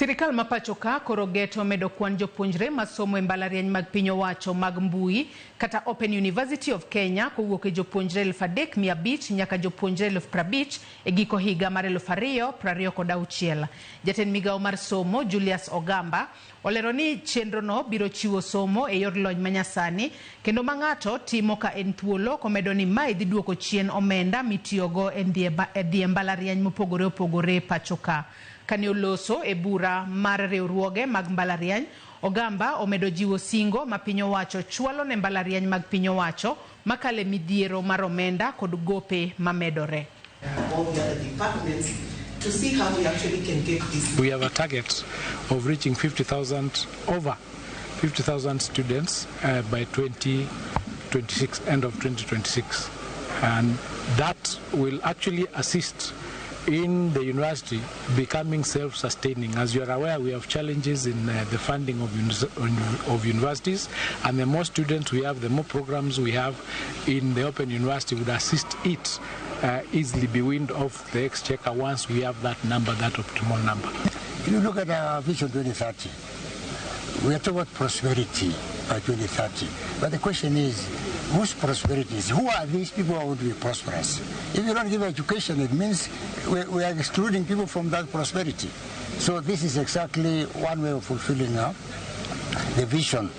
Sirikal ma pacho ka koro geto medo kwan jopuonjre masomo e mbalariany mag piny owacho mag mbui kata Open University of Kenya kowuok e jopuonjre 3,500 nyaka jopuonjre 50,000 e giko higa mar 2026. Jatend migawo mar somo Julius Ogamba olero ni chenrono biro chiwo somo e yor lony manyasani kendo ma ng'ato timo ka en thuolo, komedo ni mae dhi duoko chien omenda mitiyogo e dhi e mbalariany mopogore opogore pacho ka. Kane oloso e bura mar riwruoge mag mbalariany, Ogamba omedo jiwo singo ma piny owacho chwalo ne mbalariany mag piny owacho makale midhiero mar omenda kod gope mamedore. All the other departments to see how we actually can get this. We have a target of reaching 50,000, over 50,000 students by 2026, end of 2026. And that will actually assist in the university becoming self-sustaining. As you are aware, we have challenges in the funding of universities, and the more students we have, the more programs we have in the Open University would assist it easily be weaned off the exchequer once we have that number, that optimal number. If you look at our Vision 2030, we are talking about prosperity by 2030. But the question is, whose prosperity is? Who are these people who want to be prosperous? If you don't give education, it means we are excluding people from that prosperity. So this is exactly one way of fulfilling the vision.